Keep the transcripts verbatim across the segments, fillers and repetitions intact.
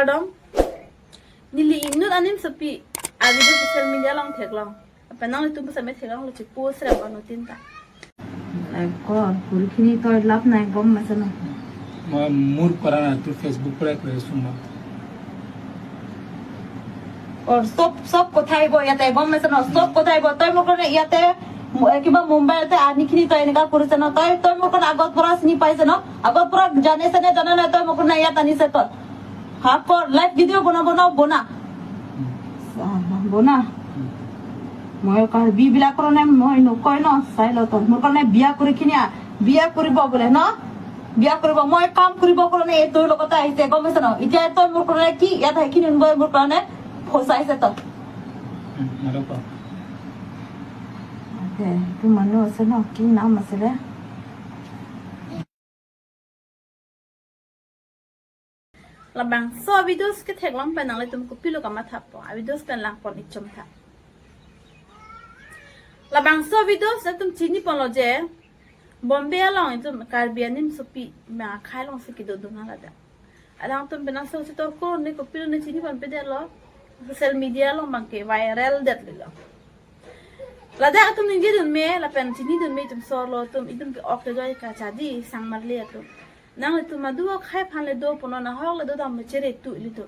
Kardom. Neli inut anim sopi a video social media along theklong. Lapen nanglitum pusitame theklonglo, chepost rem anuttin ta. Ekor puri khini toi lap nai, gom mesen non. Mo mur koran atu Facebook pura kre suma. Or sob, sob kothai bo yate, gom mesen non, sob kothai bo. Toi mukon yate, mu-, eh, kiba Mumbai te ani khini toi eneka kuri seno. Toi, toi mukon agot pura sini pai seno. Agot pura jane sene jana na toi mukon yate ani seto. Ha, kor live video bona, bona, bona. Ah, bona. Moi Karbi bilak korone moi nokoi no, sailo to. Mur korone biya kuri khini a, biya kuribo bole no. Biya kuribo, moi kam kuribo korone etu lo kota ise, gom mesen non. Ije etu mur korone ki, ya thai khini bo mur korone phosai seto. Hmm, nalo ko. Oke, tu manu ase no, ki nam ase le? Labangso videos ketheklong pen nanglitum kopilo kamathapo, a videos pen langpon ichum tha. Labangso videos atum chiniponlo je, Bombay along itum Karbi anim sopi, ma akhai alongsi kedodun ladak. Alangtum penang so sitor ko ne kopilo ne chiniponpedetlo, social media along abangke viral detlelo. Ladak atum ningjidun me, lapen chinidun me itum sorlo atum, itum ke ok kejoi kachadi sangmarli atum. Nanglitum adu akhai aphan le do punon, ahok le dodam chere tu ilitum.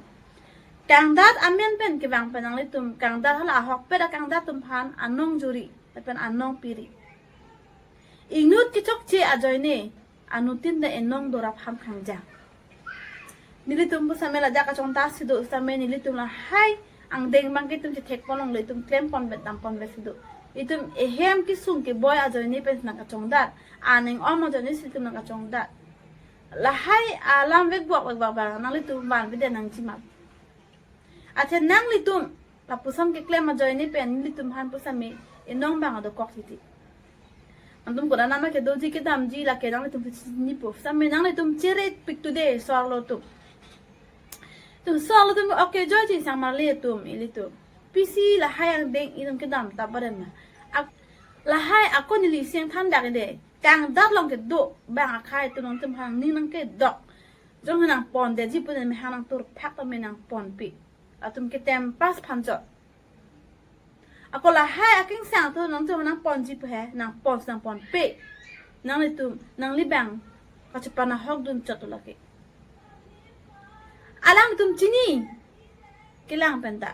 Kangdat amen pen kevang pen nanglitum, kangdat hala ahokpet akangdat atum aphan anong juri, lapen anong piri. Inut kechokche ajoine, anuttin ta enong dorap ham khangjang. Nelitum pusitame ladak kachongdat si do sitame nelitum lahai angdeng abangke itum chethekponlongle, itum klemponvet damponvet si do. Itum ehem kesung keboi ajoine pen nangkachongdat, aning om ajoine si itum nangkachongdat. Lahai alam vekbok vekbok abang nanglitum vanvedet nangji ma. Athe nanglitum lapuson keklem ajoine pen nelitum aphan pusitame enong abang adokok titi. Nangtum koda nama kedoji kedamji lake nanglitum chinipo. Sitame nanglitum chere pik today sorlo atum. Itum sorlo atum ok kejoi ji sangmarli atum ilitum. Pisi lahai angdeng itum kedam ta barem na. Ak-, lahai ako neli seng than dak ide. Kangdat along kedo abang akhai atum nangtum aphan ning nangkedok. Jong nangpondetji pu ne mehang nangturphak tame nangponpe. Atum ke time pass aphan chot. Ako lahai akengsang atum nangtum nangponji pu he, nangpon nangponpe. Nanglitum, nangli abang kachepan ahokdun chot lake. Alangtum chini kelang pen ta.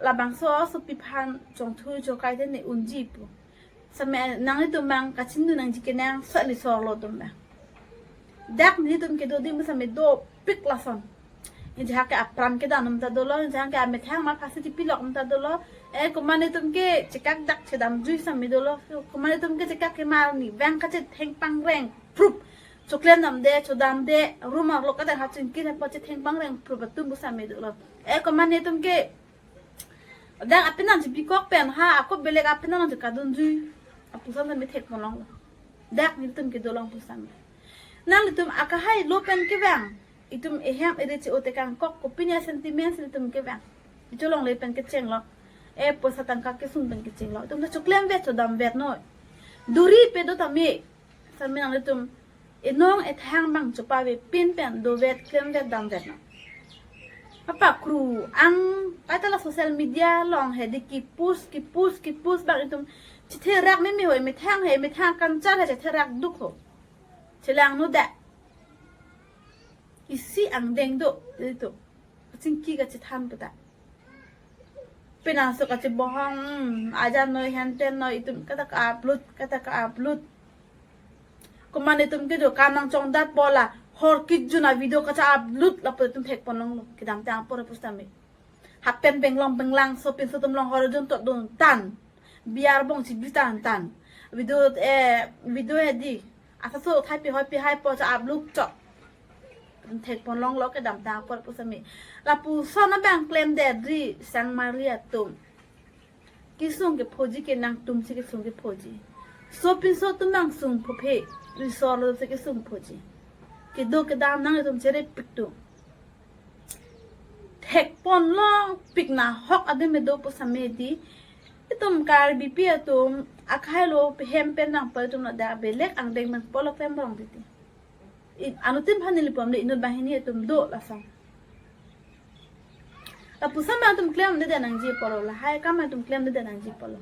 Labangso sopi aphan chongthu chokai te ne unji pu. Sitame nanglitum abang kachinidun nangji kenangsot li sorlo atum abang. Dak nelitum kedo adim sitame dopik lason. Ejahak ke apran kedam atum ta dolo, ejahak ke amethang ma phasi tipilok atum ta dolo. Eh, komat netum ke chekak dak chedamjui sitame dolo. Komat netum ke chekak kemar ni abang kachetheng pangreng prup. Choklem damde, chodamde, room arlo kadang hachingkir hepo chetheng pangreng prup atum pusitame dolo. Eh, komat netum ke dak apenan chebikok pen ha, ako belek apenan chekadunjui. Lapuson tame thekponlonglo. Dak nelitum kedo along pusitame. Nanglitum akahai lo pen kevang. Itum ehem ere che-o tekang kok kopine sentiments nelitum kevang. Icholongle pen kechenglo. Eh, poisa tangka kesung pen kechenglo. Itum ta choklemvet chodamvet noi. Duri pe do tame. Sitame nanglitum enong ethang abang chopavepin pen dovet klemvet damvet non. Apa kru ang kaita la social media along hedi kepost kepost kepost abang itum chetherak meme ho, emethang he, emethang culture he chetherak duk ho. Chelangno da. Isi angdeng do itum. Kachingki kachethan puta. Penang so kachebohong, hmm, ajan noi henten noi itum kata ka-upload, kata ka-upload. Komat netum ke jo kam nangchongdat pola, hor kijun a video kacha-upload lapu itum thekponlonglo, kedamtang apor pusitame. Happen benglong benglang, sopinso atum long hor jun totdun tan. Biar bong chibi tan tan. Video, eh, video hedi. Asa so thai pihoi pihai po cha-upload chot. Thekponlonglo kedamtang apor pusitame. Lapuson abang klemdetri sangmarli atum. Kesung kephoji ke nangtumsi kesung kephoji. Sopinso atum abang sung phophe. Risor lo se kesung phoji. Kedo kedam nanglitum cherepik tum. Thekponlongpik nahok adim me do pusitame di. Itum Karbipi atum akhai lo pehem pen nangpo itum ladak belek angdeng nangpo lo klem rong titi. I, anuttin aphan neli pom le inut banghini atum do lason. Lapuson abang atum klemdede nangji apotlo, lahai akam abang atum klemdede nangji apotlo.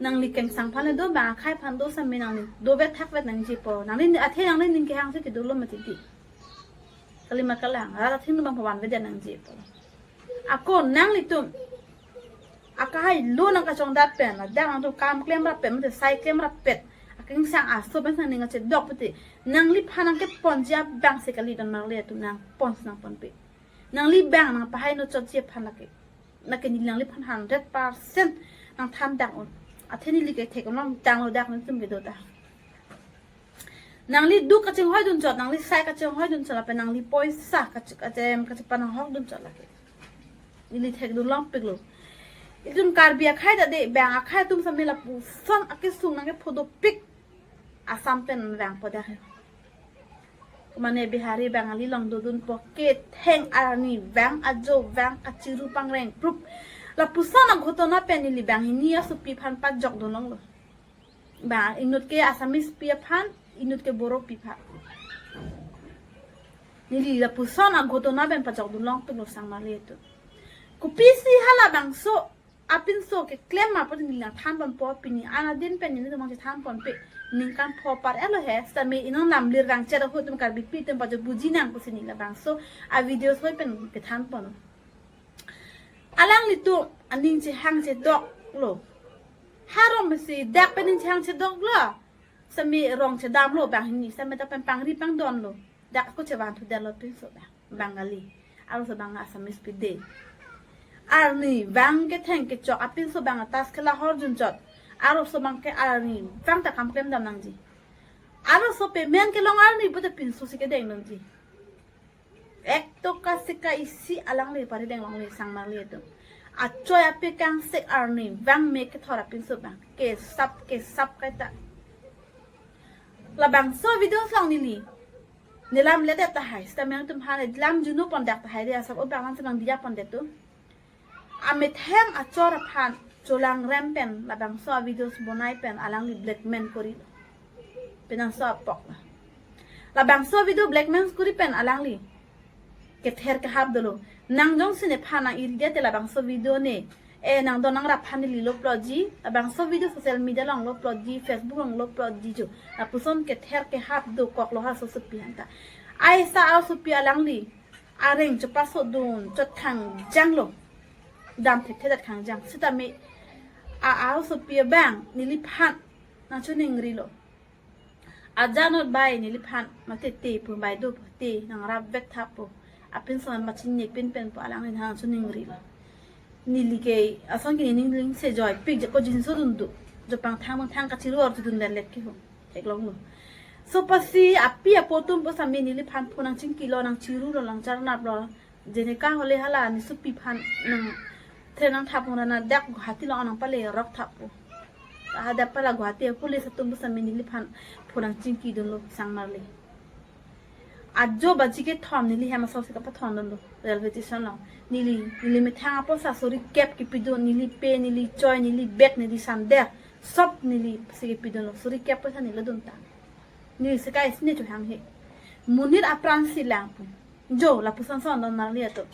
Nangli kengsang aphan do, bang akhai aphan do, sami nangli dovet thakvet nangji apotlo. Nangli athe nangli ning kehang si kedolo mati di. Kalima kalang, rat athengno abang pavanvede nangji apotlo. Ako nanglitum akahai lo nangkachongdat pen, ladak nangtum kam klem rapet, mate sai klem rapet, akengsang aso pen sang ning kachedok pute, nangliphan nangkeponji abang si kali, don marli atum, nangpon nangponpe. Nangli abang nangpahai no chotji aphan lake. Lake neli nangliphan hundred percent nangthan dang un. Athe neli ke thek long tanglo dak nangtum kedo ta. Nangli duk kachinghoi dunchot, nangli sai kachinghoi dunchot, lapen nangli poisa kachi-, kachem kachepananghok dunchot lake. Neli thekdun longpiklo. Itum Karbi akhai ta de, bang akhai atum sami lapuson akesung nangkepho dopik. Assam pen vangpo dak he. Mane Bihari Bengali along dodunpo, ketheng arni vang, ajo vang, kachiru pangreng prup. Lapuson aghotona pen neli banghini asopi aphan pajokdun longlo. Bang inut ke Assamese pi aphan, inut ke Bodopi aphan. Neli lapuson aghotona pen pajokdun longpiklo sang marli atum. Kopisi halabangso apinso keklem apot neli nangthan ponpo, pini an adin pen nelitum abang chethan ponpe. Ningkan pho par-etlo he, sami inang lamlir rangchet ahut atum Karbipi atum pajok buji nang pusi neli labangso avideo soi pen kethan pon. Alanglitum aning chehang chedoklo. Harom si dak pen ning chehang chedoklo. Sami rong chedamlo banghini, sami dak pen pangri pangdonlo. Dak ako chevanthudetlo pinso abang Bengali, arloso abang Assamese pi de. Arni vang ketheng kechok apinso abang tas kelahor dunchot, arloso abang ke arni vang ta kam klem dam nangji. Arloso payment kelong arni pute pinso si kedeng nangji. Ek toka sika isi alangli parideng longle sang marli atum. Achoi ape kangsek arni vang me kethor apinso abang. Kesap kesap kaita. Labangso video along neli nelamledet tahai, sitame nangtumphan lam junu pondak tahai de, asap obang an semang dia pondet tu. Amethang achor aphan cholangrem pen labangso avideos bonai pen alangli blackmail kori. Penangso apok. Labangso video blackmail kori pen alangli kether kehap dolo. Nang jongsi nephan nang-iri dia te labangso video ne, eh, nang don nangrap aphan neli lo upload ji, labangso video social media along lo upload ji, Facebook along lo upload ji jo. Lapuson kether kehap dokoklo ha asopi aphanta. Aisa asopi alangli areng chepasodun chot khangjanglo. Dam thekthedet khangjang. Sitame a asopi abang neliphan nangchoningrilo. Ajanot bai neliphan mate te pu bai do pu te nangrap vek thap pu. Apinso an machin ne pin pen pu alangli nangchoningrilo. Neli ke ason ke nening ling se joipik je ko jinso dundu. Jo pangthang pangthang kachiru or tudun lerlet ke ho. Theklonglo. So pasi api apo atum pu sami neliphan phu nangchingkilo, nangchiruro, nangcharnaplo. Jeneka hole hala nesopi aphan nang tren nangthap pon, na dak Guwahati along nangpale rok thap po. Aha dak pala Guwahati police atum pu sami neliphan phu nangchingkidunlo sang marli. Ajo baji kethom neli hem asong si kapathondunlo railway station along. Neli, neli methang apoisa suri kep kipidun, neli pe, neli choi, neli bag, neli sandal, sob neli si kipidunlo. Suri kep poisa neli dun ta. Neli sekai sini chu hang he. Monit apran si lang pun. Jo, lapuson son don marli atum.